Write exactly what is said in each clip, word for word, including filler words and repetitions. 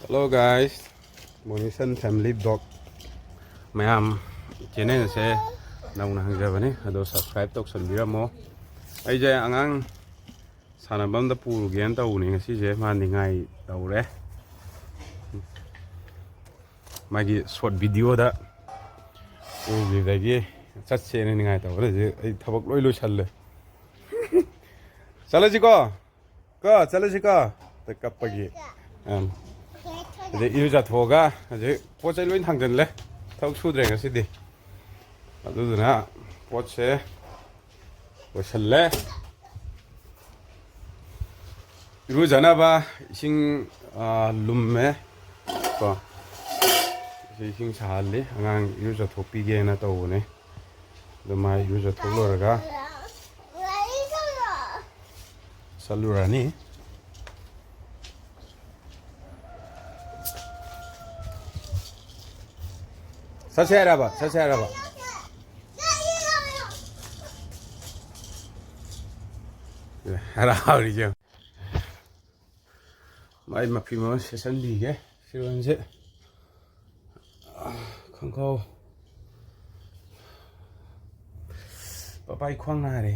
Hello guys, Monisan Family Vlog꯫ ꯃꯌꯥꯝ, channel ꯑꯁꯦ ꯅꯧꯅ ꯍꯪꯖꯕꯅꯤ, ꯑꯗꯣ subscribe ꯇꯧꯁꯟꯕꯤꯔꯝꯃꯣ꯫ ꯑꯩꯁꯦ ꯑꯉꯥꯡ ꯁꯥꯟꯅꯐꯝꯗ ꯄꯨꯔꯨꯒꯦꯅ ꯇꯧꯕꯅꯤ ꯉꯁꯤꯁꯦ, ꯃꯥ ꯅꯤꯡꯉꯥꯏ ꯇꯧꯔꯦ꯫ ꯃꯥꯒꯤ short videoꯗ ꯎꯈꯤꯕꯗꯒꯤ ꯆꯠꯁꯦꯅ ꯅꯤꯡꯉꯥꯏ ꯇꯧꯔꯦ꯫ ꯍꯧꯖꯤꯛ ꯑꯩ ꯊꯕꯛ ꯂꯣꯏ ꯂꯣꯏꯁꯜꯂꯦ꯫ ꯆꯠꯂꯁꯤꯀꯣ꯫ ꯀꯣ, ꯆꯠꯂꯁꯤ ꯀꯣ꯫ ꯀꯞꯄꯒꯤ꯫ ꯑꯝ꯫ ꯍꯧꯖꯤꯛ ꯏꯔꯨꯖꯊꯣꯛꯑꯒ ꯍꯧꯖꯤꯛ ꯄꯣꯠ ꯆꯩ ꯂꯣꯏ ꯊꯥꯡꯖꯜꯂꯦ꯫ ꯊꯕꯛ ꯁꯨꯗ꯭ꯔꯦ ꯉꯁꯤꯗꯤ꯫ ꯑꯗꯨꯗꯨꯅ ꯄꯣꯠꯁꯦ ꯂꯣꯏꯁꯜꯂꯦ꯫ ꯏꯔꯨꯖꯅꯕ ꯏꯁꯤꯡ, ꯑ, ꯂꯨꯝꯃꯦ꯫ ꯀꯣ꯫ ꯁꯤ ꯏꯁꯤꯡ ꯁꯥꯍꯜꯂꯤ꯫ ꯑꯉꯥꯡ ꯏꯔꯨꯖꯊꯣꯛꯄꯤꯒꯦꯅ ꯇꯧꯕꯅꯦ꯫ ꯑꯗꯨ ꯃꯥ ꯏꯔꯨꯖꯊꯣꯛ ꯂꯣꯏꯔꯒ ꯆꯠꯂꯨꯔꯅꯤ꯫ ꯆꯠꯁꯦ ꯍꯥꯏꯔꯕ? ꯆꯠꯁꯦ ꯍꯥꯏꯔꯕ? ꯍꯔꯥꯎꯔꯤꯁꯦ ꯌꯦꯡꯉꯨ꯫ ꯃꯥꯏ ꯃꯐꯤ ꯃꯔꯣꯟ ꯁꯦꯠꯆꯟꯕꯤꯒꯦ꯫ ꯐꯤꯔꯣꯟꯁꯦ, ꯈꯪꯈꯥꯎ꯫ ꯄꯄꯥꯏ ꯈ꯭ꯋꯥꯡ ꯅꯥꯔꯦ꯫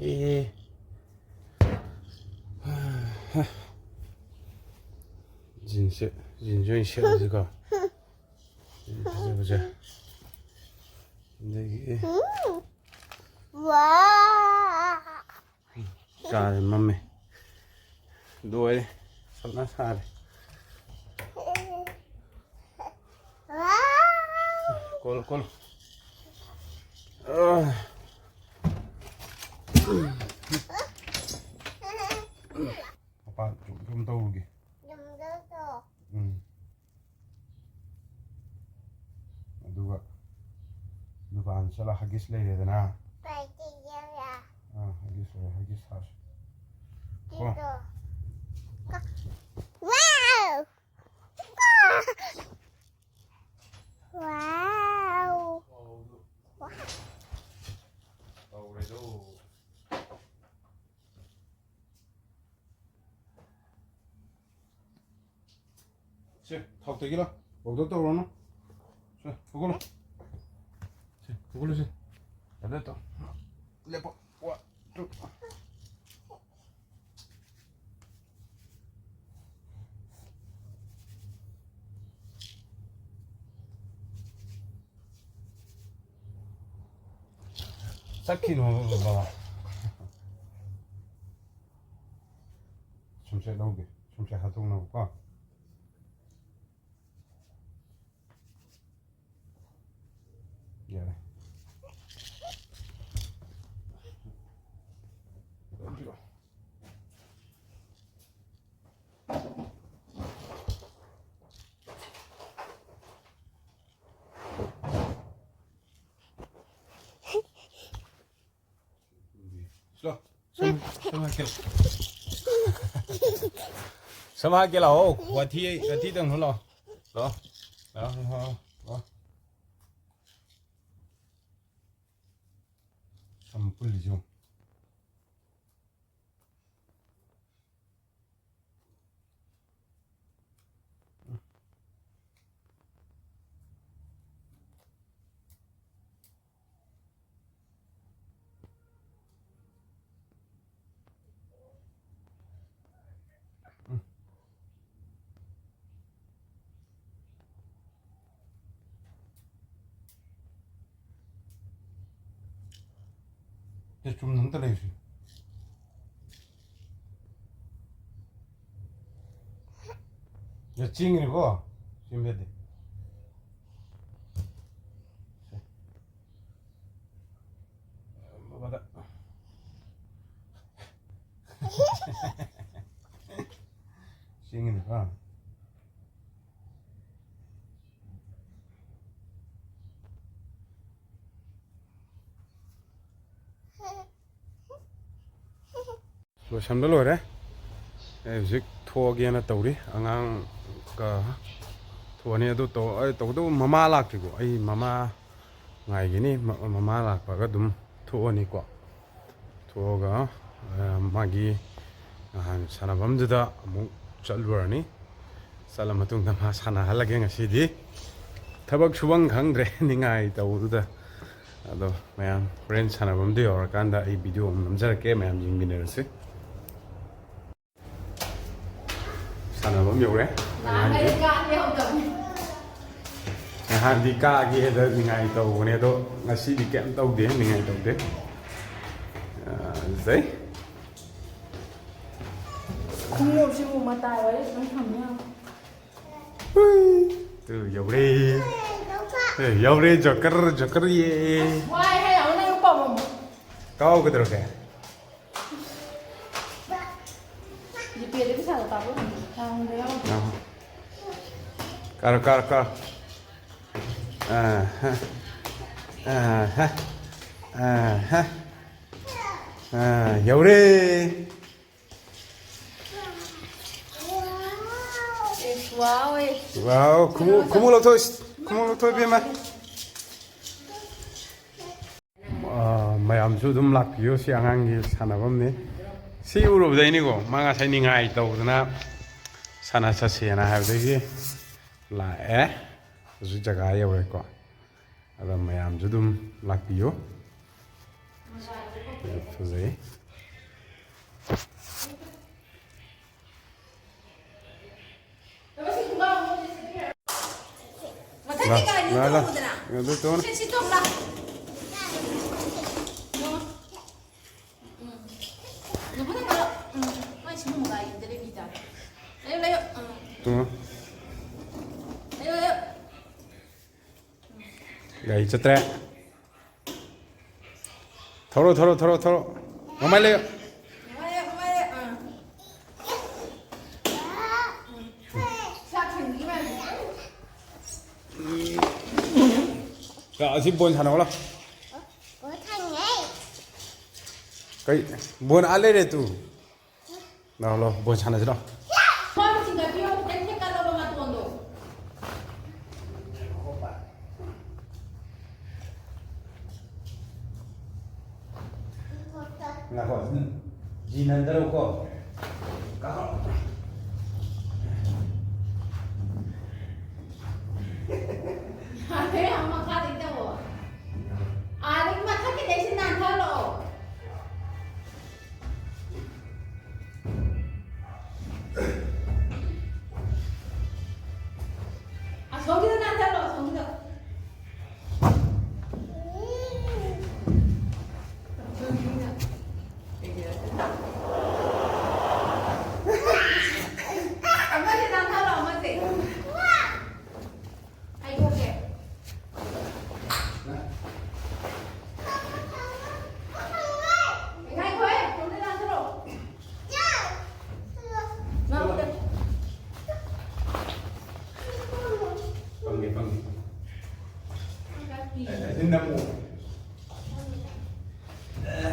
ꯑꯦ꯫ ꯖꯤꯟꯁꯁꯦ, ꯖꯤꯟꯁꯁꯦ ꯑꯣꯏꯅ ꯁꯦꯠꯂꯁꯤꯀꯣ꯫ ꯖꯤꯟ ꯐꯖ ꯐꯖ꯫ ꯑꯗꯒꯤ ꯋꯥ꯫ ꯀꯥꯔꯦ, ꯃꯝꯃꯦ꯫ ꯂꯣꯏꯔꯦ꯫ ꯁꯞꯅ ꯁꯥꯔꯦ꯫ ꯀꯣꯜꯂꯣ, ꯀꯣꯜꯂꯣ꯫ ꯑꯥ꯫ ꯃꯄꯥꯟ ꯆꯨꯝ ꯆꯨꯝ ꯇꯧꯔꯨꯒꯦ꯫ ꯎꯝ꯫ ꯑꯗꯨꯒ ꯗꯨꯀꯥꯟ ꯆꯠꯂ ꯍꯒꯤꯁ ꯂꯩꯔꯦꯗꯅ꯫ ꯑꯥ, ꯍꯒꯤꯁ ꯂꯩꯔꯦ, ꯍꯒꯤꯁ ꯁꯥꯁꯤ꯫ ꯀꯣ? Wow! Wow! ꯇꯧꯔꯦꯗꯣ꯫ ꯁꯦ, ꯊꯥꯎ ꯇꯩꯒꯦ ꯂꯥꯎ꯫ ꯄꯥꯎꯗꯔ ꯇꯧꯔꯨꯔꯅꯨ꯫ ꯁꯦ, ꯍꯧꯒꯠꯂꯣ꯫ ꯁꯦ, ꯍꯧꯒꯠꯂꯣ ꯁꯦ꯫ ꯑꯗ ꯇꯧ꯫ ꯂꯦꯞꯄꯣ꯫ One, two꯫ ꯆꯠꯈꯤꯅꯣ ꯕꯕꯥ꯫ ꯁꯨꯝꯁꯦ ꯂꯧꯒꯦ꯫ ꯁꯨꯝꯁꯦ ꯍꯥꯠꯇꯣꯛꯅꯕꯀꯣ꯫ ꯌꯥꯔꯦ꯫ ꯁꯤꯂꯣ꯫ ꯁꯝ, ꯁꯝ ꯍꯥꯠꯀꯦ ꯂꯥꯎ꯫ ꯁꯝ ꯍꯥꯠꯀꯦ ꯂꯥꯛꯑꯣ꯫ ꯋꯥꯊꯤ, ꯋꯥꯊꯤ ꯇꯧꯅꯨ ꯂꯥꯛꯑꯣ꯫ ꯂꯥꯛꯑꯣ꯫ ꯂꯥꯛꯑꯣ, ꯂꯥꯛꯑꯣ, ꯂꯥꯛꯑꯣ꯫ ꯁꯝ ꯄꯨꯜꯂꯤꯁꯤ ꯌꯦꯡꯉꯨ꯫ ꯁꯦ ꯆꯨꯝꯅ ꯑꯝꯇ ꯂꯩꯌꯨꯁꯦ꯫ ꯁꯦ ꯆꯤꯡꯉꯤꯅꯤꯀꯣ꯫ ꯆꯤꯡꯗꯗꯤ꯫ ꯁꯦ꯫ ꯕꯕꯥꯗ꯫ ꯆꯤꯡꯉꯤꯅꯤꯀꯣ꯫ ꯂꯣꯏꯁꯟꯕ ꯂꯣꯏꯔꯦ꯫ ꯑꯩ ꯍꯧꯖꯤꯛ ꯊꯣꯛꯑꯒꯦꯅ ꯇꯧꯔꯤ꯫ ꯑꯉꯥꯡꯒ ꯊꯣꯛꯑꯅꯤ꯫ ꯑꯗꯨ ꯇꯧ-, ꯑꯩ ꯇꯧꯕꯇꯕꯨ ꯃꯃꯥ ꯂꯥꯛꯇ꯭ꯔꯤꯀꯣ꯫ ꯑꯩ ꯃꯃꯥ ꯉꯥꯏꯒꯅꯤ꯫ ꯃ-, ꯃꯃꯥ ꯂꯥꯛꯄꯒ ꯑꯗꯨꯝ ꯊꯣꯛꯑꯅꯤꯀꯣ꯫ ꯊꯣꯛꯑꯒ, ꯑ, ꯃꯥꯒꯤ ꯅꯍꯥꯟ ꯁꯥꯟꯅꯐꯝꯗꯨꯗ ꯑꯃꯨꯛ ꯆꯠꯂꯨꯔꯅꯤ꯫ ꯆꯠꯂ ꯃꯇꯨꯡꯗ ꯃꯥ ꯁꯥꯟꯅꯍꯜꯂꯒꯦ ꯉꯁꯤꯗꯤ꯫ ꯊꯕꯛ ꯁꯨꯐꯝ ꯈꯪꯗ꯭ꯔꯦ ꯅꯤꯡꯉꯥꯏ ꯇꯧꯕꯗꯨꯗ꯫ ꯑꯗꯣ ꯃꯌꯥꯝ ꯍꯣꯔꯦꯟ ꯁꯥꯟꯅꯐꯝꯗꯣ ꯌꯧꯔꯀꯥꯟꯗ ꯑꯩ ꯚꯤꯗꯤꯑꯣ ꯑꯃ ꯅꯝꯖꯔꯛꯀꯦ, ꯃꯌꯥꯝ ꯌꯦꯡꯃꯤꯟꯅꯔꯁꯤ꯫ ꯁꯥꯟꯅꯐꯝ ꯌꯧꯔꯦ꯫ ꯅꯍꯥꯟꯒꯩ ꯀꯥꯗꯤ ꯌꯥꯎꯗꯕꯅꯤ꯫ ꯅꯍꯥꯟꯗꯤ ꯀꯥꯒꯦꯗ ꯅꯤꯡꯉꯥꯏ ꯇꯧꯕꯅꯦ, ꯑꯗꯣ ꯉꯁꯤꯗꯤ ꯀꯩꯝ ꯇꯧꯗꯦ, ꯅꯤꯡꯉꯥꯏ ꯇꯧꯗꯦ꯫ ꯑ, ꯐꯖꯩ꯫ ꯈꯣꯡꯎꯞꯁꯤꯕꯨ ꯃꯇꯥꯏ ꯋꯥꯔꯤ ꯑꯗꯨꯝ ꯊꯝ ꯌꯥꯕ꯭ꯔꯣ? ꯇꯨ ꯌꯧꯔꯦ꯫ ꯑꯦ, ꯌꯧꯔꯦ, ꯖꯣꯀꯔ, ꯖꯣꯀꯔ, ꯌꯦ꯫ ꯋꯥꯏ ꯍꯦ, ꯌꯥꯝꯅ ꯑꯃꯨꯛ ꯄꯥꯝꯃꯝꯃꯣ꯫ ꯀꯥꯎꯒꯗꯧꯔꯒꯦ? ꯖꯤꯄꯦꯗ ꯄꯩꯁꯥꯗꯣ ꯀꯥꯞꯄꯝꯃꯣ꯫ ꯀꯥꯎꯗ ꯌꯥꯎꯔꯝꯃꯣ꯫ ꯑꯍꯣ꯫ ꯀꯥꯔꯣ, ꯀꯥꯔꯣ, ꯀꯥꯔꯣ꯫ ꯑꯍ꯫ ꯑꯍ꯫ ꯑꯍ꯫ ꯑ, ꯌꯧꯔꯦ꯫ ꯏꯁ, ꯋꯥꯎ, ꯏꯁ꯫ ꯋꯥꯎ, ꯈꯨꯃꯨ-, ꯈꯨꯃꯨ ꯂꯧꯊꯣꯛ, ꯏꯁ, ꯈꯨꯃꯨ ꯂꯧꯊꯣꯛ, ꯏꯕꯦꯝꯃ꯫ ꯑ, ꯃꯌꯥꯝꯁꯨ ꯑꯗꯨꯝ ꯂꯥꯛꯄꯤꯌꯨ, ꯁꯤ ꯑꯉꯥꯡꯒꯤ ꯁꯥꯟꯅꯐꯝꯅꯤ꯫ ꯁꯤ ꯎꯔꯨꯕꯗꯩꯅꯤꯀꯣ, ꯃꯥ ꯉꯁꯥꯏ ꯅꯤꯡꯉꯥꯏ ꯇꯧꯗꯅ ꯁꯥꯟꯅ ꯆꯠꯁꯦꯅ ꯍꯥꯏꯕꯗꯒꯤ ꯂꯥꯛꯑꯦ꯫ ꯍꯧꯖꯤꯛ ꯖꯒꯥ ꯌꯧꯔꯦꯀꯣ꯫ ꯑꯗ ꯃꯌꯥꯝꯁꯨ ꯑꯗꯨꯝ ꯂꯥꯛꯄꯤꯌꯨ꯫ ꯐꯖꯩ꯫ ꯃꯊꯛꯀꯤ ꯂꯥ, ꯒꯥꯔꯤꯗꯣ ꯂꯥ, ꯂꯥ꯫ ꯇꯣꯡꯉꯨꯗꯅ꯫ ꯑꯗꯨ ꯇꯣꯡꯉꯨ꯫ ꯁꯤ, ꯁꯤ ꯇꯣꯡꯉꯨ ꯂꯥꯎ꯫ ꯇꯣꯡꯉꯨ꯫ ꯎꯝ꯫ ꯅꯈꯨꯠꯅ ꯇꯧꯔꯣ꯫ ꯎꯝ꯫ ꯃꯥꯏ ꯁꯤ ꯅꯣꯡꯃ ꯒꯥꯔꯤ ꯑꯝꯇ ꯂꯩꯕꯤꯗ꯫ ꯂꯩꯌꯨ, ꯂꯩꯌꯨ꯫ ꯎꯝ꯫ ꯇꯣꯡꯉꯨ꯫ ꯂꯩꯌꯨ, ꯂꯩꯌꯨ꯫ ꯒꯥꯔꯤ ꯆꯠꯇ꯭ꯔꯦ꯫ ꯊꯧꯔꯣ, ꯊꯧꯔꯣ, ꯊꯧꯔꯣ, ꯊꯧꯔꯣ꯫ ꯃꯃꯥꯏ ꯂꯩꯌꯨ꯫ ꯃꯃꯥꯏ ꯂꯩꯌꯨ, ꯃꯃꯥꯏ ꯂꯩꯌꯨ꯫ ꯑꯥ꯫ ꯆꯥꯛ ꯊꯤꯟꯕꯤꯒꯤ ꯃꯌꯥꯝꯁꯦ꯫ ꯂꯥꯛꯑꯣ, ꯑꯁꯤ ꯕꯣꯜ ꯁꯥꯟꯅꯧ ꯂꯥꯎ꯫ ꯀꯩ? ꯕꯣꯜ ꯑꯥ ꯂꯩꯔꯦ ꯇꯨ꯫ ꯂꯥꯎ, ꯂꯥꯎ, ꯕꯣꯜ ꯁꯥꯟꯅꯁꯤ ꯂꯥꯎ꯫ ꯃꯥꯕꯨ ꯆꯤꯡꯈꯠꯄꯤꯌꯣ, ꯈꯤꯇꯪ ꯊꯦꯛꯀꯠꯂꯣꯕ ꯃꯇꯣꯟꯗꯣ꯫ ꯉꯥꯏꯈꯣ, ꯎꯝ꯫ ꯖꯤ ꯅꯟꯗꯔꯣꯀꯣ꯫ ꯀꯥꯈꯠꯂꯣ꯫ ꯌꯥꯔꯦ, ꯌꯥꯝ ꯃꯈꯥꯗꯩ ꯇꯧꯋꯣ꯫ ꯑꯥꯗꯒꯤ ꯃꯊꯛꯀꯤꯗꯩ ꯁꯤ ꯅꯥꯟꯊꯔꯛꯑꯣ꯫ ꯑꯁꯣꯝꯒꯤꯗ ꯅꯥꯟꯊꯔꯛꯑꯣ, ꯑꯁꯣꯝꯒꯤꯗ꯫ ꯑꯃꯁꯦ ꯅꯥꯟꯊꯔꯛꯑꯣ, ꯑꯃꯁꯦ꯫ ꯍꯥꯏꯗꯣꯛꯀꯦ꯫ ꯉꯥꯏꯈꯣꯍꯦ, ꯊꯣꯡꯗ ꯂꯥꯟꯊꯣꯔꯛꯑꯣ꯫ ꯉꯥꯡꯗꯦ꯫ ꯐꯪꯉꯦ, ꯐꯪꯉꯦ꯫ ꯑꯦ, ꯑꯁꯤ ꯅꯝꯃꯣ꯫ ꯑꯦ,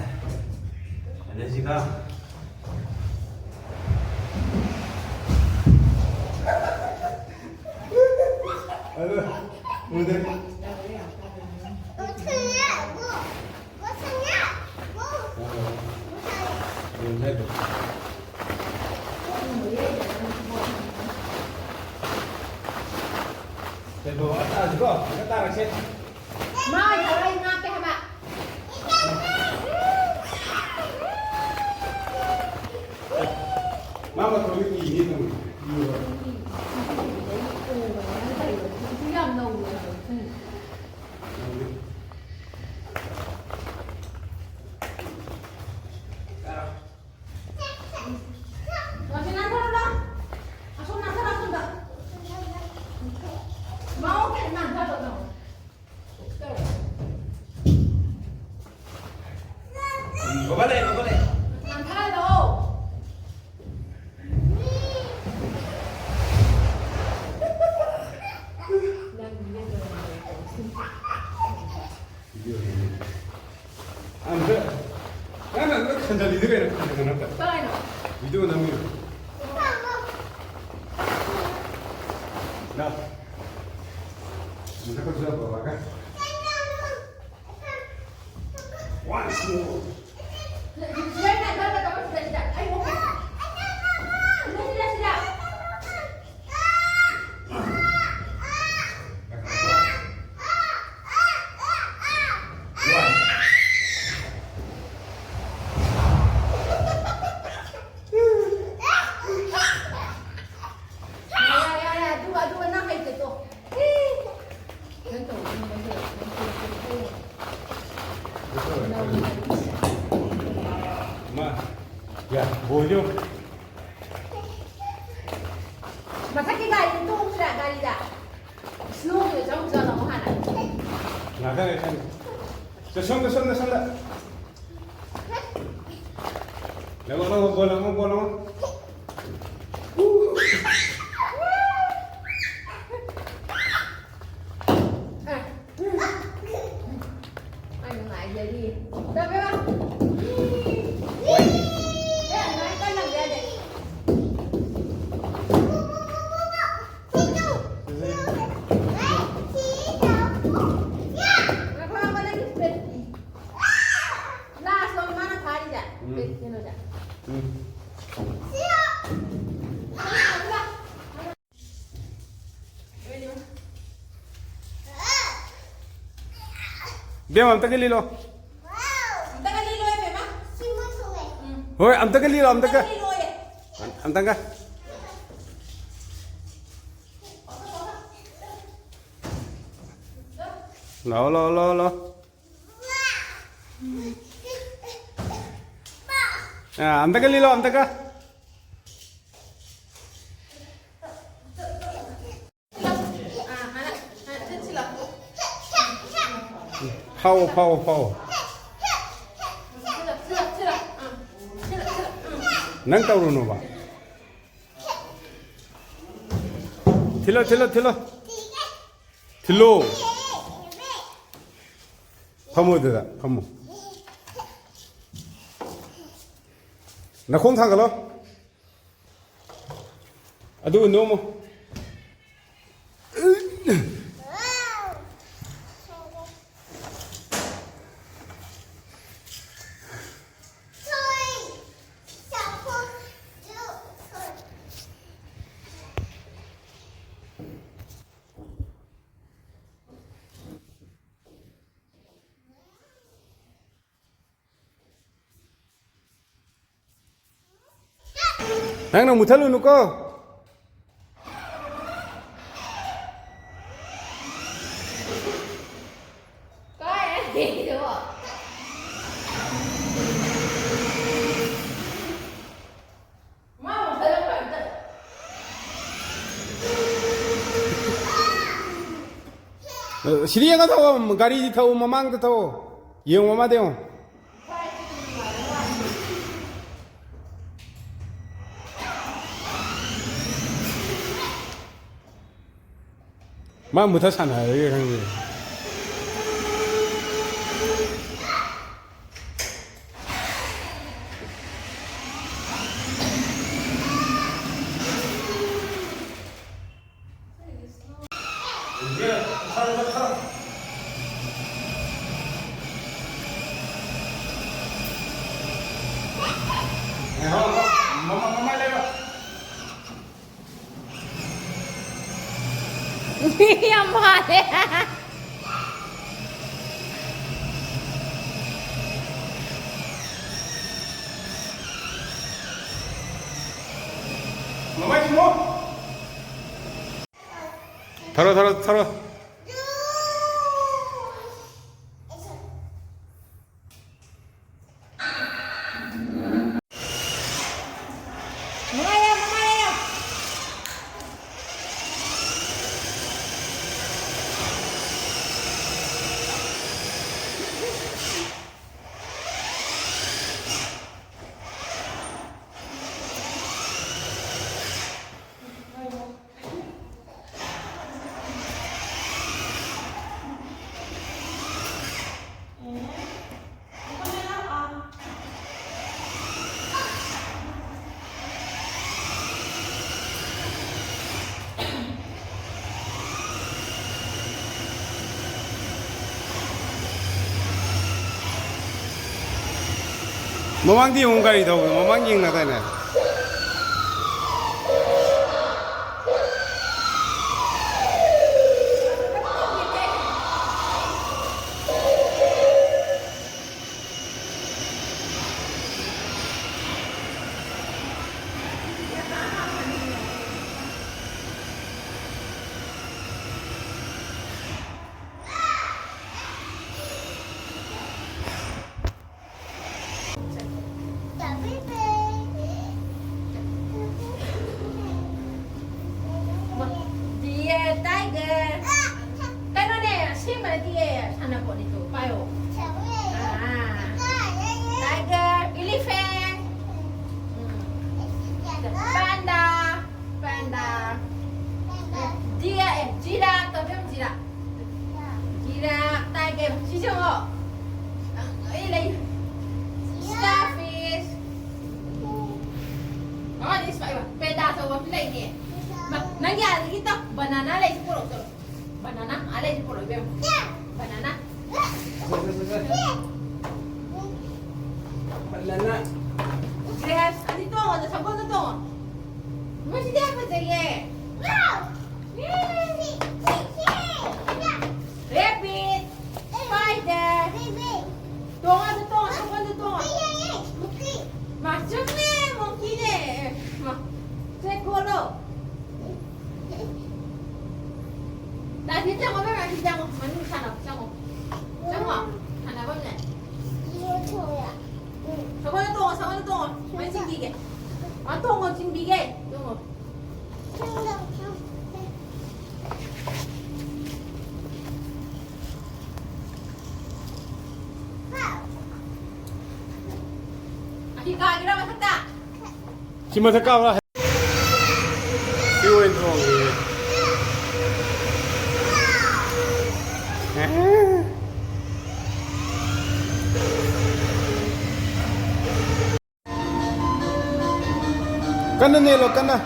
ꯑꯗꯩꯁꯤꯒ꯫ ꯑꯗꯨ, ꯎꯗꯦ꯫ ꯀꯩꯅꯣ, ꯑꯇꯥꯁꯤꯀꯣ, ꯍꯦꯛꯇ ꯇꯥꯔꯛꯁꯦ꯫ ꯃꯥ ꯊꯋꯥꯏ ꯉꯥꯛꯀꯦ ꯍꯥꯏꯕ꯫ ꯃꯥ ꯃꯇꯣꯝꯗ ꯀꯤꯅꯤ ꯑꯗꯨꯝ꯫ ꯌꯥꯝ ꯅꯧꯔꯦ ꯍꯥꯏꯕ꯫ ꯋꯥꯁꯤ ꯅꯥꯟꯊꯔꯣ ꯂꯥꯎ꯫ ꯑꯁꯣꯝ ꯅꯥꯟꯊꯔꯣ, ꯑꯁꯣꯝꯗ꯫ ꯃꯥ ꯑꯣꯀꯦ, ꯅꯥꯟꯊꯔꯣ ꯂꯥꯎ꯫ ꯕꯕꯥ ꯂꯩ, ꯕꯕꯥ ꯂꯩ꯫ ꯅꯥꯟꯊꯔꯣ꯫ ꯅꯪ ꯅꯦ ꯇꯧꯔꯤꯗꯣ꯫ ꯚꯤꯗꯤꯑꯣ ꯅꯝꯃꯤ꯫ ꯑꯝꯇ, ꯅꯪꯅ ꯑꯝꯇ ꯈꯟꯖꯜꯂꯤꯗꯤ ꯀꯩꯅꯣ, ꯈꯟꯖꯜꯂꯣ ꯑꯝꯇ꯫ ꯀꯃꯥꯏꯅꯣ? ꯚꯤꯗꯤꯑꯣ ꯅꯝꯃꯤꯔꯣ? ꯂꯥꯎ꯫ ꯑꯝꯇ ꯈꯟꯖꯜꯂꯣ ꯕꯕꯥꯒ꯫ Once more. ꯁꯤꯗ, ꯁꯤꯗ, ꯁꯤꯗ, ꯁꯤꯗ, ꯁꯤꯗ꯫ ꯑꯩ ꯑꯣꯀꯦ꯫ ꯁꯤꯗ, ꯁꯤꯗ, ꯁꯤꯗ꯫ ꯃꯊꯛꯀꯤ ꯒꯥꯔꯤꯗ ꯇꯣꯡꯁꯤꯔꯥ, ꯒꯥꯔꯤꯗ? ꯁ꯭ꯅꯣꯗꯨꯗ ꯆꯧꯁꯤꯔꯥ, ꯅꯪ ꯍꯥꯟꯅ? ꯉꯥꯛꯇꯪ ꯂꯩ, ꯈꯪꯗꯦ꯫ ꯆꯠꯁꯣꯝꯗ, ꯁꯣꯝꯗ, ꯁꯣꯝꯗ꯫ ꯂꯪꯉꯣ, ꯂꯪꯉꯣ, ꯕꯣꯜ ꯂꯪꯉꯣ, ꯕꯣꯜ ꯂꯪꯉꯣ꯫ ꯑꯩ ꯅꯨꯡꯉꯥꯏꯖꯔꯤ꯫ ꯇꯧꯔꯦꯕ꯫ ꯑꯦ, ꯑꯗꯨꯃꯥꯏꯅ ꯀꯟꯅ ꯂꯪꯕ ꯌꯥꯗꯦ꯫ ꯉꯥꯏꯈꯣ, ꯉꯥꯏꯈꯣ, ꯅꯪꯒꯤ ꯁ꯭ꯄꯦꯠ꯫ ꯂꯥꯁ ꯂꯣ ꯃꯥꯅ ꯐꯥꯔꯤꯁꯦ꯫ ꯎꯝ꯫ ꯀꯩꯅꯣꯁꯦ꯫ ꯎꯝ꯫ ꯏꯕꯦꯝꯃ, ꯑꯝꯇꯒ ꯂꯤꯂꯣ꯫ ꯑꯝꯇꯒ ꯂꯤꯂꯣ, ꯏꯕꯦꯝꯃ꯫ ꯎꯝ꯫ ꯍꯣꯏ, ꯑꯝꯇꯒ ꯂꯤꯂꯣ, ꯑꯝꯇꯒ꯫ ꯑꯝꯇꯒ ꯂꯤꯂꯣꯌꯦ꯫ ꯑꯝꯇꯒ꯫ ꯂꯥꯛꯑꯣ, ꯂꯥꯛꯑꯣ, ꯂꯥꯛꯑꯣ, ꯂꯥꯛꯑꯣ꯫ ꯑ, ꯑꯝꯇꯒ ꯂꯤꯂꯣ, ꯑꯝꯇꯒ꯫ ꯐꯥꯎ, ꯐꯥꯎ, ꯐꯥꯎ꯫ ꯅꯪ ꯇꯧꯔꯨꯅꯣꯕ꯫ ꯊꯤꯜꯂꯣ, ꯊꯤꯜꯂꯣ, ꯊꯤꯜꯂꯣ꯫ ꯊꯤꯜꯂꯣ꯫ ꯐꯝꯃꯣ ꯑꯗꯨꯗ, ꯐꯝꯃꯣ꯫ ꯅꯈꯣꯡ ꯊꯥꯡꯒꯠꯂꯣ꯫ ꯑꯗꯨꯒ ꯅꯣꯝꯃꯣ꯫ ꯅꯪꯅ ꯃꯨꯊꯠꯂꯨꯅꯨꯀꯣ꯫ ꯁꯤꯗꯤ ꯌꯦꯡꯉ ꯊꯧꯑꯣ, ꯒꯥꯔꯤꯗꯤ ꯊꯧꯑꯣ, ꯃꯃꯥꯡꯗ ꯊꯧꯑꯣ꯫ ꯌꯦꯡꯉꯣ, ꯃꯃꯥꯡꯗ ꯌꯦꯡꯉꯣ꯫ ꯃꯥ ꯃꯨꯊꯠ ꯁꯥꯟꯅꯔꯒꯦ ꯈꯪꯗꯦ꯫ ꯌꯥꯝ ꯃꯥꯜꯂꯦ꯫ ꯊꯔꯣ, ꯊꯔꯣ, ꯊꯔꯣ꯫ ꯃꯃꯥꯡꯗꯤ ꯑꯃꯨꯛ ꯒꯥꯔꯤ ꯊꯧꯕꯗꯣ ꯃꯃꯥꯡ ꯌꯦꯡꯅꯗꯥꯏꯅꯦ? Dear Tiger. ꯀꯩꯅꯣꯅꯦ, ꯑꯁꯦꯡꯕ ꯅꯠꯇꯤꯌꯦ, ꯁꯥꯟꯅꯄꯣꯠꯅꯤ ꯇꯨ, ꯄꯥꯏꯌꯣ꯫ ꯑꯥ꯫ Tiger, elephant. ꯎꯝ꯫ Panda, panda. Deer, ꯑꯦ, giraffe ꯇꯧꯕꯤꯌꯨ, giraffe꯫ Giraffe, tiger, ꯁꯤꯁꯦ ꯌꯦꯡꯉꯣ꯫ ꯂꯣꯏ ꯂꯩ꯫ Starfish. ꯃꯃꯥꯗꯤ ꯏꯁ ꯄꯥꯏꯕ꯫ Panda ꯑꯆꯧꯕ ꯑꯃ ꯂꯩꯅꯦ꯫ ꯃꯥ, ꯅꯪꯒꯤ ꯑꯥꯗꯒꯤ ꯇꯧ꯫ Banana ꯂꯩꯁꯤ ꯄꯨꯔꯛꯑꯣ ꯆꯠꯂꯣ꯫ Banana, ꯑꯥ ꯂꯩꯁꯤ ꯄꯨꯔꯛꯑꯣ ꯏꯕꯦꯝꯃ꯫ Banana꯫ Banana꯫ Grass, ꯑꯅꯤ ꯇꯣꯡꯉꯣ, ꯁꯒꯣꯜꯗ ꯇꯣꯡꯉꯣ꯫ ꯃꯁꯤꯗꯤ ꯌꯥꯝ ꯐꯖꯩꯌꯦ꯫ Rabbit, spider꯫ ꯇꯣꯡꯉꯣ, ꯑꯗꯨ ꯇꯣꯡꯉꯣ, ꯁꯒꯣꯜꯗ ꯇꯣꯡꯉꯣ꯫ ꯃꯥ, ꯆꯨꯝꯃꯦ, monkeyꯅꯦ꯫ ꯃꯥ, ꯆꯦꯛ ꯈꯣꯠꯂꯣ꯫ ꯂꯥꯛꯁꯤ ꯆꯪꯉꯣ, ꯏꯕꯦꯝꯃ, ꯁꯤ ꯆꯪꯉꯣ꯫ ꯃꯅꯨꯡ ꯁꯥꯟꯅꯕ ꯆꯪꯉꯣ꯫ ꯆꯪꯉꯣ꯫ ꯁꯥꯟꯅꯐꯝꯅꯦ꯫ ꯁꯒꯣꯜꯗ ꯇꯣꯡꯉꯣ, ꯁꯒꯣꯜꯗ ꯇꯣꯡꯉꯣ꯫ ꯃꯩ ꯆꯤꯡꯕꯤꯒꯦ꯫ ꯑ, ꯇꯣꯡꯉꯣ, ꯆꯤꯡꯕꯤꯒꯦ꯫ ꯇꯣꯡꯉꯣ꯫ ꯑꯁꯤ ꯀꯥꯒꯤꯔ ꯃꯊꯛꯇ? ꯁꯤ ꯃꯊꯛ ꯀꯥꯕ꯭ꯔꯥ? ꯁꯤ ꯑꯣꯏꯅ ꯊꯣꯡꯒꯦ꯫ ꯀꯟꯅ ꯅꯦꯜꯂꯣ, ꯀꯟꯅ꯫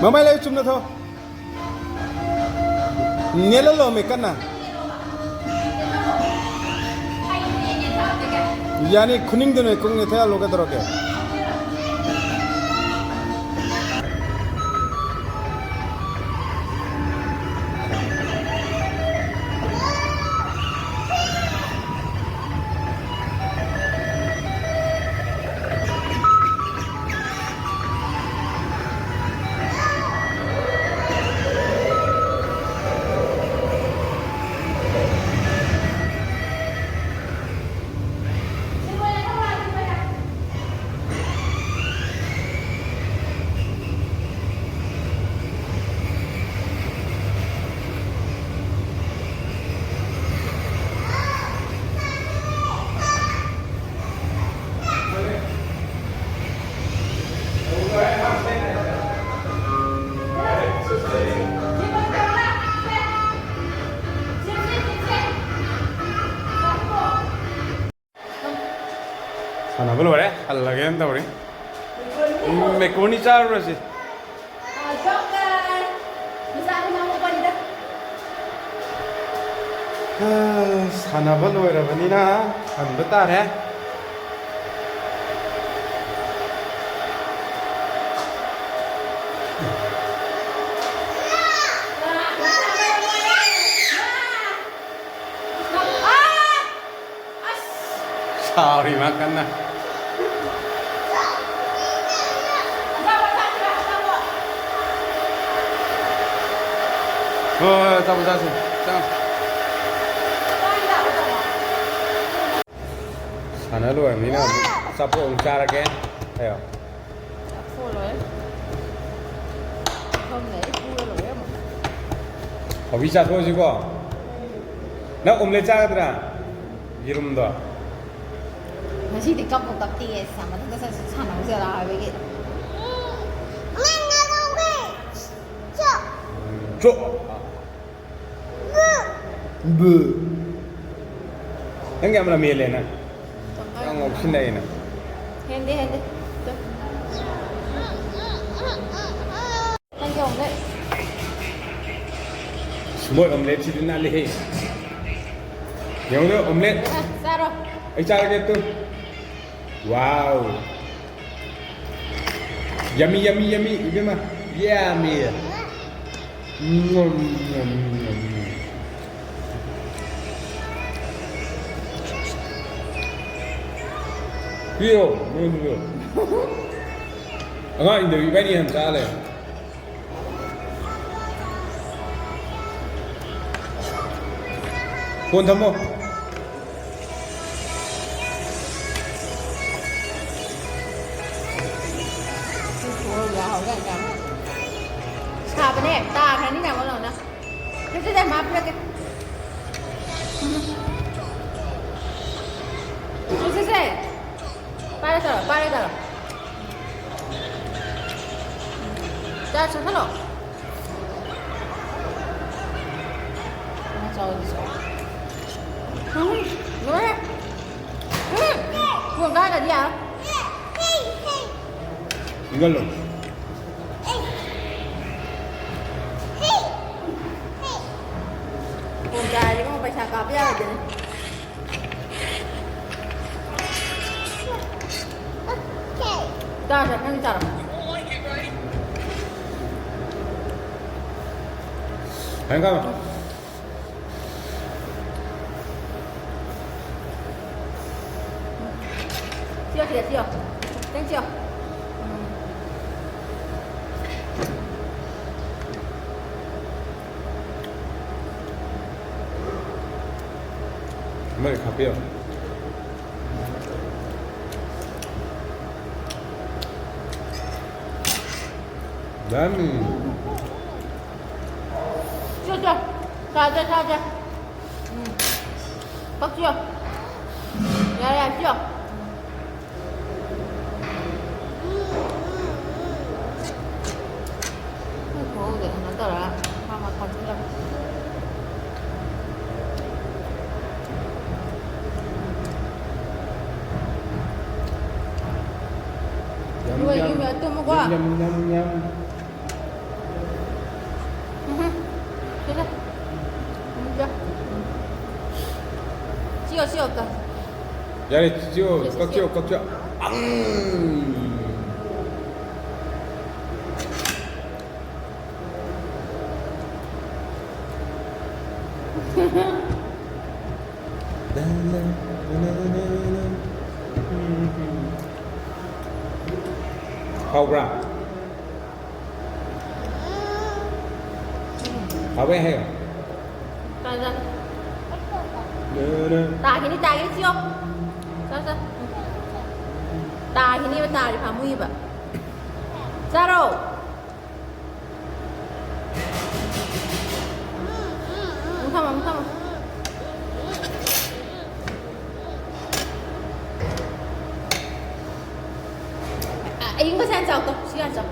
ꯃꯃꯥꯏ ꯂꯩ ꯆꯨꯝꯅ ꯊꯣ꯫ ꯅꯦꯜꯍꯜꯂꯣꯃꯤ ꯀꯟꯅ꯫ ꯌꯥꯅꯤ, ꯈꯨꯅꯤꯡꯗꯨꯅ ꯀꯨꯡꯅ ꯊꯦꯜꯍꯜꯂꯣ, ꯀꯩꯗꯧꯔꯒꯦ? ꯁꯥꯟꯅꯕ ꯂꯣꯏꯔꯦ, ꯍꯜꯂꯒꯦꯅ ꯇꯧꯔꯤ꯫ ꯎꯝ, macaroni ꯆꯥꯔꯨꯔꯁꯤ꯫ ꯁꯥꯟꯅꯕ ꯂꯣꯏꯔꯕꯅꯤꯅ ꯍꯟꯕ ꯇꯥꯔꯦ꯫ ꯁꯥꯎꯔꯤ ꯃꯥ ꯀꯟꯅ꯫ ꯍꯣꯏ, ꯍꯣꯏ, ꯑꯆꯥꯄꯣꯠ ꯆꯥꯁꯤ꯫ ꯆꯪꯉꯣ꯫ ꯁꯥꯟꯅ ꯂꯣꯏꯔꯕꯅꯤꯅ ꯑꯃꯨꯛ ꯑꯆꯥꯄꯣꯠ ꯑꯃꯨꯛ ꯆꯥꯔꯒꯦ꯫ ꯍꯥꯏꯌꯣ꯫ ꯆꯥꯊꯣꯛꯑ ꯂꯣꯏꯔꯦ꯫ ꯃꯐꯝ ꯂꯩ, ꯄꯨꯔ ꯂꯣꯏꯔꯦ ꯑꯃꯨꯛ꯫ ꯍꯧꯖꯤꯛ ꯆꯥꯊꯣꯛꯑꯁꯤꯀꯣ꯫ ꯅꯪ omelette ꯆꯥꯒꯗ꯭ꯔꯥ? ꯌꯦꯔꯨꯝꯗꯣ꯫ ꯉꯁꯤꯗꯤ ꯀꯞꯄꯨ ꯀꯞꯇꯦꯌꯦ, ꯁꯥ-, ꯃꯊꯛꯇ ꯆꯠ-, ꯁꯥꯟꯅꯧꯁꯦ ꯂꯥꯛꯑꯣ ꯍꯥꯏꯕꯒꯤ꯫ ꯆꯣ꯫ ꯕꯨ꯫ ꯅꯪ ꯌꯥꯝ ꯂꯝ ꯍꯦꯜꯂꯦ ꯅꯪ꯫ ꯌꯥꯝ ꯉꯥꯎꯁꯤꯟꯅꯩꯌꯦ ꯅꯪ꯫ ꯍꯦꯟꯗꯦ, ꯍꯦꯟꯗꯦ꯫ ꯇꯨ꯫ ꯅꯪꯒꯤ omelette꯫ ꯃꯣꯏ omelette ꯁꯤꯗꯤ ꯅꯥꯜꯂꯤꯍꯦ꯫ ꯌꯦꯡꯉꯨꯅꯦ, omelette꯫ ꯑ, ꯆꯥꯔꯣ꯫ ꯑꯩ ꯆꯥꯔꯒꯦ two. Wow꯫ Yummy, yummy, yummy, ꯏꯕꯦꯝꯃ꯫ Yummy꯫ ꯉꯝ, ꯉꯝ, ꯉꯝ꯫ ꯄꯤꯌꯣ, ꯃꯣꯏꯗꯨꯁꯨ꯫ ꯑꯉꯥꯡ ꯏꯟꯗꯕꯤ ꯏꯕꯥꯅꯤ ꯍꯥꯟꯅ ꯆꯥ ꯂꯩ꯫ ꯐꯣꯟ ꯊꯝꯃꯣ꯫ ꯁꯥꯕꯅꯦ, ꯇꯥꯈ꯭ꯔꯅꯤ ꯅꯪꯉꯣꯟꯗ꯫ ꯁꯦ, ꯁꯦ, ꯁꯦ, ꯃꯥ ꯄꯤꯔꯛꯀꯦ꯫ ꯁꯦ, ꯁꯦ, ꯁꯦ꯫ ꯄꯥꯏꯔ ꯆꯠꯂꯣ, ꯄꯥꯏꯔ ꯆꯠꯂꯣ꯫ ꯆꯥ ꯆꯠꯊꯠꯂꯣ꯫ ꯉꯥ ꯆꯥꯎꯕꯁꯦ꯫ ꯎꯝ, ꯂꯣꯏꯔꯦ꯫ ꯎꯝ꯫ ꯀꯣꯡꯒꯥꯏꯒꯗꯤ ꯌꯥꯔꯣꯏ꯫ ꯏꯪꯍꯜꯂꯣ꯫ ꯀꯣꯡꯒꯥꯏꯗꯤ ꯏꯕꯨꯡꯉꯣ ꯄꯩꯁꯥ ꯀꯥꯞꯄ ꯌꯥꯔꯣꯏꯗꯣꯏꯅꯦ꯫ ꯆꯥꯔꯁꯦ, ꯅꯪ ꯆꯥꯔꯣ꯫ ꯍꯌꯦꯡ ꯀꯥꯕ꯫ ꯁꯤꯌꯣ, ꯁꯤꯗ ꯁꯤꯌꯣ꯫ ꯈꯤꯇꯪ ꯁꯤꯌꯣ꯫ ꯎꯝ꯫ ꯑꯃ ꯍꯦꯛ ꯍꯥꯞꯄꯤꯌꯣ꯫ ꯗꯟ꯫ ꯁꯤꯌꯣ, ꯁꯤꯌꯣ꯫ ꯆꯥꯁꯦ, ꯆꯥꯁꯦ꯫ ꯎꯝ꯫ ꯀꯛꯁꯤꯌꯣ꯫ ꯌꯥꯔꯦ, ꯌꯥꯔꯦ, ꯁꯤꯌꯣ꯫ ꯎꯝ꯫ ꯎꯝ, ꯊꯣꯛꯍꯧꯗꯦ, ꯀꯩꯅꯣ ꯇꯧꯔꯒ ꯃꯥ ꯃꯥ ꯈꯣꯝꯖꯤꯜꯂꯒ꯫ ꯌꯝ, ꯂꯣꯏ ꯌꯝ꯫ ꯌꯨꯝ ꯌꯥ ꯇꯨꯝꯃꯨꯀꯣ꯫ ꯌꯝ, ꯌꯝ, ꯌꯝ, ꯌꯝ꯫ ꯎꯝꯍꯨꯝ꯫ ꯁꯤꯗ꯫ ꯎꯝ, ꯆꯥ꯫ ꯎꯝ꯫ ꯁꯤꯌꯣ, ꯁꯤꯌꯣ, ꯀꯛ꯫ ꯌꯥꯔꯦ, ꯁꯤꯌꯣ, ꯁꯤꯌꯣ, ꯁꯤꯌꯣ, ꯀꯛꯁꯤꯌꯣ, ꯁꯤꯌꯣ꯫ ꯀꯛꯁꯤꯌꯣ꯫ ꯑꯪ꯫ ꯍꯥꯎꯕ꯭ꯔꯥ? ꯍꯥꯎꯋꯦ ꯍꯥꯏꯌꯣ꯫ ꯆꯥ, ꯆꯥ꯫ ꯇꯥꯈꯤꯅꯤ, ꯇꯥꯈꯤꯅꯤ, ꯁꯤꯌꯣ꯫ ꯆꯥ, ꯆꯥ꯫ ꯇꯥꯈꯤꯅꯤꯕ, ꯇꯥꯔꯤ ꯄꯥꯝꯃꯨꯏꯕ꯫ ꯆꯥꯔꯣ꯫ ꯑꯃꯨꯛ ꯊꯝꯃꯣ, ꯑꯃꯨꯛ ꯊꯝꯃꯣ꯫ ꯑ-, ꯑꯌꯤꯡꯕꯁꯦ ꯍꯥꯟꯅ ꯆꯥꯎ ꯇꯣ, ꯁꯤ ꯍꯥꯟꯅ ꯆꯥꯎ꯫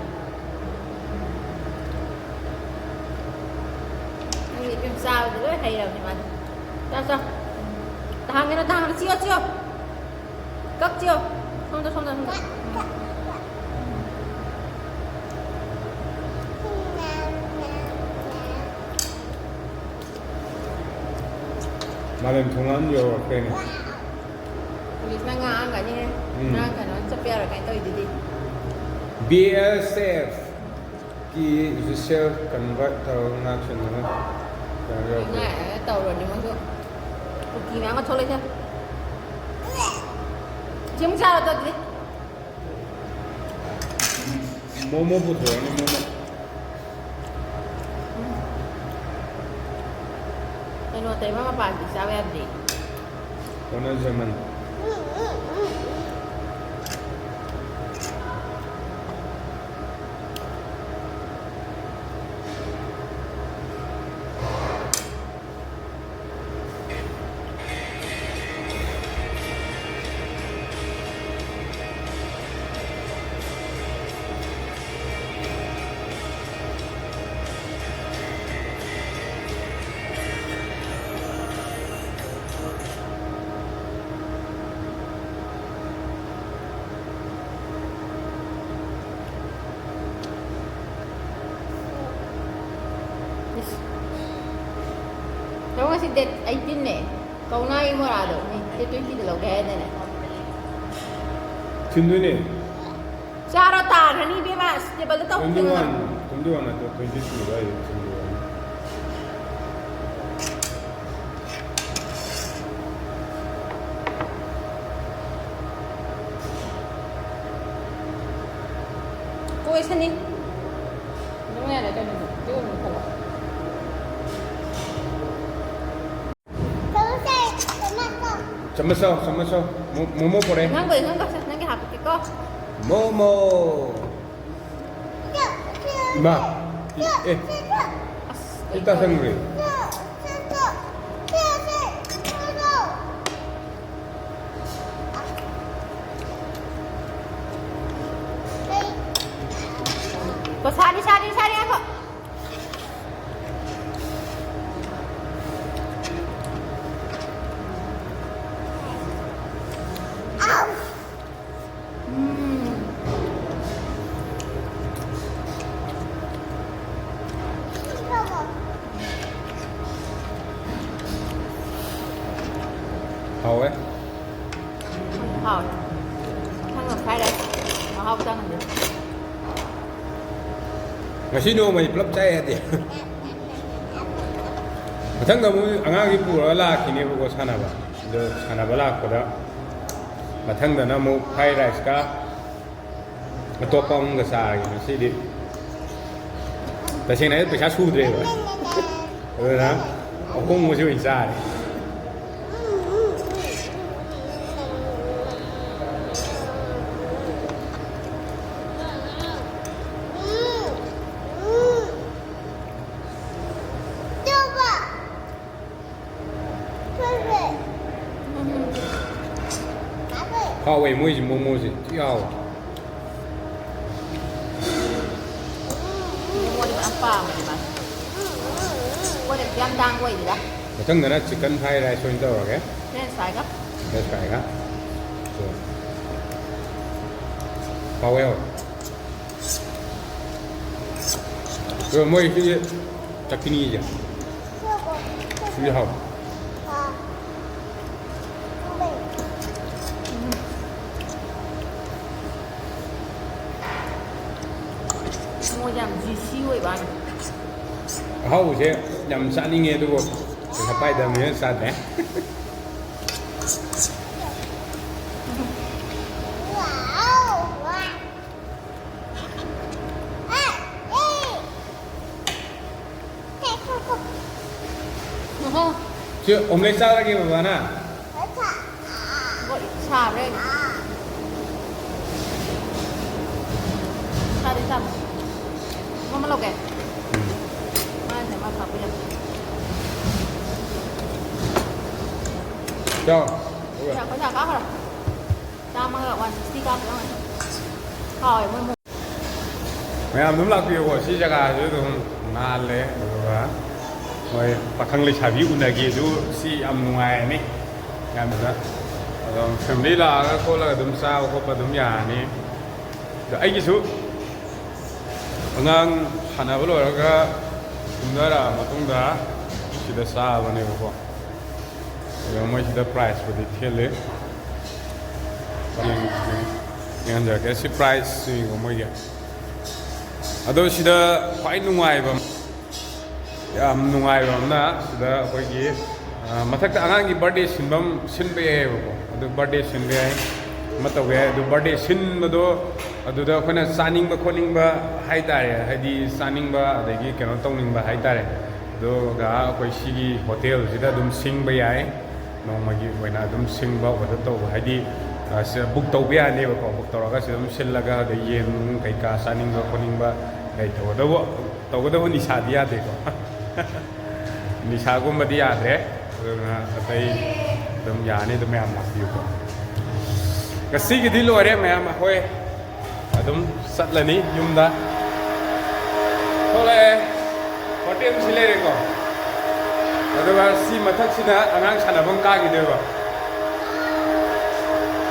ꯅꯪꯗꯤ ꯏꯕꯦꯝ ꯆꯥꯕꯗꯤ ꯂꯣꯏ ꯍꯩꯔꯕꯅꯤ ꯃꯥꯗꯤ꯫ ꯆꯥꯎ, ꯆꯥꯎ꯫ ꯇꯍꯥꯟꯒꯅꯨ, ꯇꯍꯥꯟꯒꯅꯨ, ꯆꯤꯛꯑꯣ, ꯆꯤꯛꯑꯣ꯫ ꯀꯛꯁꯤꯌꯣ꯫ ꯁꯣꯝꯗ, ꯁꯣꯝꯗ, ꯁꯣꯝꯗ꯫ ꯃꯥꯂꯦꯝ ꯊꯣꯡꯒꯥꯟ ꯌꯧꯔꯛꯈ꯭ꯔꯦꯅꯦ꯫ ꯄꯨꯂꯤꯁꯅ ꯉꯥꯡꯉꯝꯒꯅꯤꯍꯦ꯫ ꯎꯝ꯫ ꯉꯔꯥꯡ ꯀꯩꯅꯣ ꯆꯠꯄ ꯌꯥꯔꯣꯏ ꯀꯥꯏꯅ ꯇꯧꯔꯤꯗꯨꯗꯤ꯫ ꯕꯤ ꯑꯦꯁ ꯑꯦꯐ ꯀꯤ ꯖꯨꯗꯤꯁꯤꯌꯦꯜ ꯀꯟꯚꯔꯠ ꯇꯧꯔꯒ ꯉꯥꯛ ꯁꯦꯟꯅꯕ ꯀꯩꯅꯣ ꯌꯧꯔꯛꯈ꯭ꯔꯦ꯫ ꯉꯥꯏ ꯇꯧꯔꯅꯤ ꯃꯣꯏꯁꯨ꯫ ꯀꯨꯀꯤ ꯃꯌꯥꯝꯒ ꯊꯣꯛꯂꯛꯏꯁꯦ꯫ ꯁꯤ ꯑꯃꯨꯛ ꯆꯥꯔꯣ ꯑꯗꯨꯗꯤ꯫ ꯃꯣꯃꯣ ꯄꯨꯊꯣꯔꯛꯑꯅꯤ, ꯃꯣꯃꯣ꯫ ꯀꯩꯅꯣ ꯇꯩꯕ ꯃꯄꯥꯟꯗꯤ ꯆꯥꯕ ꯌꯥꯗ꯭ꯔꯤ꯫ ꯑꯣꯅꯔ ꯖꯔꯃꯟ꯫ ꯏꯁ꯫ ꯇꯥꯃꯣ, ꯉꯁꯤ date eighteen ꯅꯦ꯫ ꯀꯧꯅꯥꯒꯤ ꯃꯣꯔꯥꯗꯣ ꯃꯤ date twenty ꯗ ꯂꯧꯒꯦ ꯍꯥꯏꯗꯅꯦ꯫ ꯊꯤꯟꯗꯣꯏꯅꯦ꯫ ꯆꯥꯔꯣ, ꯇꯥꯈ꯭ꯔꯅꯤ ꯏꯕꯦꯝꯃ꯫ ꯑꯁ, table ꯗ ꯇꯧ꯫ Twenty one, twenty one ꯅꯠꯇ꯭ꯔꯣ? Twenty two ꯑꯗꯨꯋꯥꯏꯗ ꯊꯤꯟꯗꯣꯏ ꯑꯣꯏꯔꯝꯅꯤ꯫ ꯀꯣꯏꯁꯅꯤ꯫ ꯑꯗꯨꯝ ꯌꯥꯔꯦ ꯀꯩꯅꯣ꯫ ꯑꯗꯨ ꯑꯣꯏꯅ ꯈꯜꯂꯣ꯫ ꯆꯥꯃꯁ ꯆꯥꯎ, ꯆꯥꯃꯁ ꯆꯥꯎ꯫ ꯃꯣ-, ꯃꯣꯃꯣ ꯄꯣꯔꯛꯑꯦ꯫ ꯅꯪꯕꯨꯗꯤ ꯅꯪ ꯀꯛꯁꯦ, ꯅꯪꯒꯤ ꯍꯥꯞꯄꯛꯀꯦꯀꯣ꯫ ꯃꯣꯃꯣ꯫ ꯏꯃꯥ꯫ ꯑꯦ꯫ ꯁꯤ ꯇꯥꯁꯟꯈ꯭ꯔꯦ꯫ ꯁꯥꯔꯤ, ꯁꯥꯔꯤ, ꯁꯥꯔꯤ ꯉꯥꯏꯈꯣ꯫ ꯃꯊꯪꯗ fried rice ꯃꯍꯥꯎ ꯇꯪꯍꯟꯒꯦ꯫ ꯉꯁꯤ ꯅꯣꯡꯃꯗꯤ ꯄꯨꯂꯞ ꯆꯥ ꯌꯥꯗꯦ꯫ ꯃꯊꯪꯗ ꯑꯃꯨꯛ ꯑꯉꯥꯡꯁꯤ ꯄꯨꯔꯒ ꯂꯥꯛꯈꯤꯅꯦꯕꯀꯣ, ꯁꯥꯟꯅꯕ꯫ ꯑꯗꯣ ꯁꯥꯟꯅꯕ ꯂꯥꯛꯄꯗ ꯃꯊꯪꯗꯅ ꯑꯃꯨꯛ fried rice ꯀ ꯑꯇꯣꯞꯄ ꯑꯃꯒ ꯆꯥꯔꯒꯦ ꯉꯁꯤꯗꯤ꯫ ꯇꯁꯦꯡꯅ ꯍꯥꯏꯔꯗꯤ ꯄꯩꯁꯥ ꯁꯨꯗ꯭ꯔꯦꯕ꯫ ꯑꯗꯨꯅ ꯑꯍꯣꯡꯕꯁꯤ ꯑꯣꯏꯅ ꯆꯥꯔꯦ꯫ ꯍꯥꯎꯋꯦ ꯃꯣꯏꯁꯤ ꯃꯣꯃꯣꯁꯤ ꯊꯤ ꯍꯥꯎꯋꯦ꯫ ꯃꯣꯃꯣꯗꯤ ꯐꯖꯅ ꯄꯥꯝꯕꯅꯦ ꯃꯥꯁꯦ꯫ ꯃꯣꯏꯗꯤ ꯌꯥꯝ ꯇꯥꯡꯕ ꯑꯣꯏꯗꯦꯗ꯫ ꯃꯊꯪꯗꯅ chicken fried rice ꯑꯣꯏꯅ ꯇꯧꯔꯒꯦ꯫ French fry ꯒ꯫ French fry ꯒ꯫ ꯍꯥꯎꯋꯦ ꯍꯥꯎꯋꯦ꯫ ꯑꯗꯣ ꯃꯣꯏ ꯁꯤꯒꯤ ꯆꯠꯅꯤꯁꯦ ꯁꯤꯗꯤ ꯍꯥꯎꯋꯦ꯫ ꯃꯣꯏ ꯌꯥꯝ juicy ꯑꯣꯏꯕ ꯋꯥꯅꯤ꯫ ꯑꯍꯥꯎꯕꯁꯦ ꯌꯥꯝ ꯆꯥꯅꯤꯡꯉꯦ, ꯑꯗꯨꯕꯨ ꯄꯩꯁꯥ ꯄꯥꯏꯗꯕꯅꯤꯅ ꯆꯥꯗ꯭ꯔꯦ꯫ ꯑꯣꯍꯣ꯫ ꯁꯤ omelette ꯆꯥꯔꯒꯦ ꯕꯕꯥꯅ꯫ ꯍꯣꯏ, ꯁꯥꯕ꯭ꯔꯥ ꯌꯦꯡꯒꯦ꯫ ꯁꯥꯗꯤ ꯁꯥꯕ꯫ ꯃꯃ ꯂꯧꯒꯦ꯫ ꯃꯥꯅ ꯃꯥ ꯊꯥꯛꯄꯤꯔꯛꯀꯦ꯫ ꯆꯥꯎ꯫ ꯄꯩꯁꯥ, ꯄꯩꯁꯥ ꯀꯥꯈ꯭ꯔꯣ꯫ ꯆꯥꯝꯃꯒ one sixty ꯀꯥꯞꯄ ꯌꯥꯎꯔꯝꯒꯅꯤ꯫ ꯍꯥꯎꯋꯦ ꯃꯣꯏ ꯃꯣꯃꯣ꯫ ꯃꯌꯥꯝ ꯑꯗꯨꯝ ꯂꯥꯛꯄꯤꯌꯨꯀꯣ꯫ ꯁꯤ ꯖꯒꯥꯁꯤ ꯑꯗꯨꯝ ꯅꯥꯜꯂꯦ, ꯑꯗꯨꯒ ꯃꯣꯏ ꯄꯥꯈꯪ ꯂꯩꯁꯥꯕꯤ ꯎꯅꯒꯦꯁꯨ ꯁꯤ ꯌꯥꯝ ꯅꯨꯡꯉꯥꯏꯔꯅꯤ꯫ ꯌꯥꯝꯅ ꯑꯗꯨꯝ family ꯂꯥꯛꯑꯒ ꯈꯣꯠꯂꯒ ꯑꯗꯨꯝ ꯆꯥꯕ ꯈꯣꯠꯄ ꯑꯗꯨꯝ ꯌꯥꯔꯅꯤ꯫ ꯑꯗꯣ ꯑꯩꯒꯤꯁꯨ ꯑꯉꯥꯡ ꯁꯥꯟꯅꯕ ꯂꯣꯏꯔꯒ ꯀꯨꯝꯊꯔꯛꯑ ꯃꯇꯨꯡꯗ ꯁꯤꯗ ꯆꯥꯕꯅꯦꯕꯀꯣ꯫ ꯑꯗꯣ ꯃꯣꯏꯁꯤꯗ price ꯄꯨꯗꯤ ꯊꯦꯜꯂꯤ꯫ ꯌꯦꯡ-, ꯌꯦꯡ-, ꯌꯦꯡꯍꯟꯖꯔꯛꯀꯦ꯫ ꯁꯤ ꯄ꯭ꯔꯥꯏꯁꯁꯤꯀꯣ ꯃꯣꯏꯒꯤ꯫ ꯑꯗꯣ ꯁꯤꯗ ꯈ꯭ꯋꯥꯏ ꯅꯨꯡꯉꯥꯏꯕ, ꯌꯥꯝ ꯅꯨꯡꯉꯥꯏꯕ ꯑꯃꯅ ꯁꯤꯗ ꯑꯩꯈꯣꯏꯒꯤ, ꯑ, ꯃꯊꯛꯇ ꯑꯉꯥꯡꯒꯤ ꯕꯥꯔꯗꯦ ꯁꯤꯟꯐꯝ ꯁꯤꯟꯕ ꯌꯥꯏꯑꯕꯀꯣ꯫ ꯑꯗꯨ ꯕꯥꯔꯗꯦ ꯁꯤꯟꯕ ꯌꯥꯏ, ꯑꯃ ꯇꯧꯕ ꯌꯥꯏ꯫ ꯑꯗꯨ ꯕꯥꯔꯗꯦ ꯁꯤꯟꯕꯗꯣ ꯑꯗꯨꯗ ꯑꯩꯈꯣꯏꯅ ꯆꯥꯅꯤꯡꯕ ꯈꯣꯠꯅꯤꯡꯕ ꯍꯥꯏꯇꯥꯔꯦ, ꯍꯥꯏꯗꯤ ꯆꯥꯅꯤꯡꯕ ꯑꯗꯒꯤ ꯀꯩꯅꯣ ꯇꯧꯅꯤꯡꯕ ꯍꯥꯏꯇꯥꯔꯦ꯫ ꯑꯗꯨꯒ ꯑꯩꯈꯣꯏ ꯁꯤꯒꯤ ꯍꯣꯇꯦꯜꯁꯤꯗ ꯑꯗꯨꯝ ꯁꯤꯡꯕ ꯌꯥꯏ꯫ ꯅꯣꯡꯃꯒꯤ ꯑꯣꯏꯅ ꯑꯗꯨꯝ ꯁꯤꯡꯕ ꯑꯣꯔꯗꯔ ꯇꯧꯕ, ꯍꯥꯏꯗꯤ, ꯑ, ꯁꯤꯗ ꯕꯨꯛ ꯇꯧꯕ ꯌꯥꯅꯦꯕꯀꯣ꯫ ꯕꯨꯛ ꯇꯧꯔꯒ ꯁꯤꯗ ꯑꯗꯨꯝ ꯁꯤꯜꯂꯒ, ꯑꯗꯩ ꯌꯦꯟ ꯅꯨꯡ ꯀꯩꯀꯥ ꯆꯥꯅꯤꯡꯕ ꯈꯣꯠꯅꯤꯡꯕ, ꯑꯗꯩ ꯇꯧꯒꯗꯧꯕ, ꯇꯧꯒꯗꯧꯕ ꯅꯤꯁꯥꯗꯤ ꯌꯥꯗꯦꯀꯣ꯫ ꯅꯤꯁꯥꯒꯨꯝꯕꯗꯤ ꯌꯥꯗ꯭ꯔꯦ꯫ ꯑꯗꯨꯅ ꯑꯇꯩ ꯑꯗꯨꯝ ꯌꯥꯅꯤ, ꯑꯗꯨꯝ ꯃꯌꯥꯝ ꯂꯥꯛꯄꯤꯌꯨꯀꯣ꯫ ꯉꯁꯤꯒꯤꯗꯤ ꯂꯣꯏꯔꯦ ꯃꯌꯥꯝ, ꯑꯩꯈꯣꯏ ꯑꯗꯨꯝ ꯆꯠꯂꯅꯤ ꯌꯨꯝꯗ꯫ ꯊꯣꯛꯂꯛꯑꯦ꯫ ꯍꯣꯇꯦꯜꯁꯤ ꯂꯩꯔꯦꯀꯣ꯫ ꯑꯗꯨꯒ ꯁꯤ ꯃꯊꯛꯁꯤꯗ ꯑꯉꯥꯡ ꯁꯥꯟꯅꯐꯝ ꯀꯥꯈꯤꯗꯣꯏꯕ꯫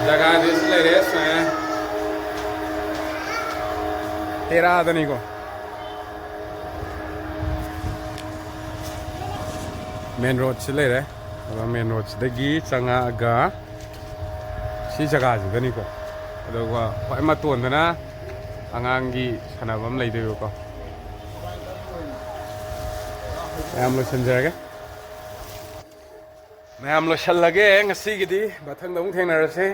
ꯖꯒꯥꯁꯦ ꯁꯤ ꯂꯩꯔꯦ, ꯁꯨꯃꯥꯏꯅ ꯇꯦꯔꯥꯗꯅꯤꯀꯣ꯫ ꯃꯦꯟ ꯔꯣꯗꯁꯤ ꯂꯩꯔꯦ꯫ ꯑꯗꯨꯒ ꯃꯦꯟ ꯔꯣꯗꯁꯤꯗꯒꯤ ꯆꯪꯉꯛꯑꯒ ꯁꯤ ꯖꯒꯥꯁꯤꯗꯅꯤꯀꯣ꯫ ꯑꯗꯨꯒ ꯈ꯭ꯋꯥꯏ ꯃꯇꯣꯟꯗꯅ ꯑꯉꯥꯡꯒꯤ ꯁꯥꯟꯅꯐꯝ ꯂꯩꯗꯣꯏꯕꯀꯣ꯫ ꯃꯌꯥꯝ ꯂꯣꯏꯁꯤꯟꯖꯔꯒꯦ꯫ ꯃꯌꯥꯝ ꯂꯣꯏꯁꯤꯜꯂꯒꯦ ꯉꯁꯤꯒꯤꯗꯤ꯫ ꯃꯊꯪꯗ ꯑꯃꯨꯛ ꯊꯦꯡꯅꯔꯁꯦ꯫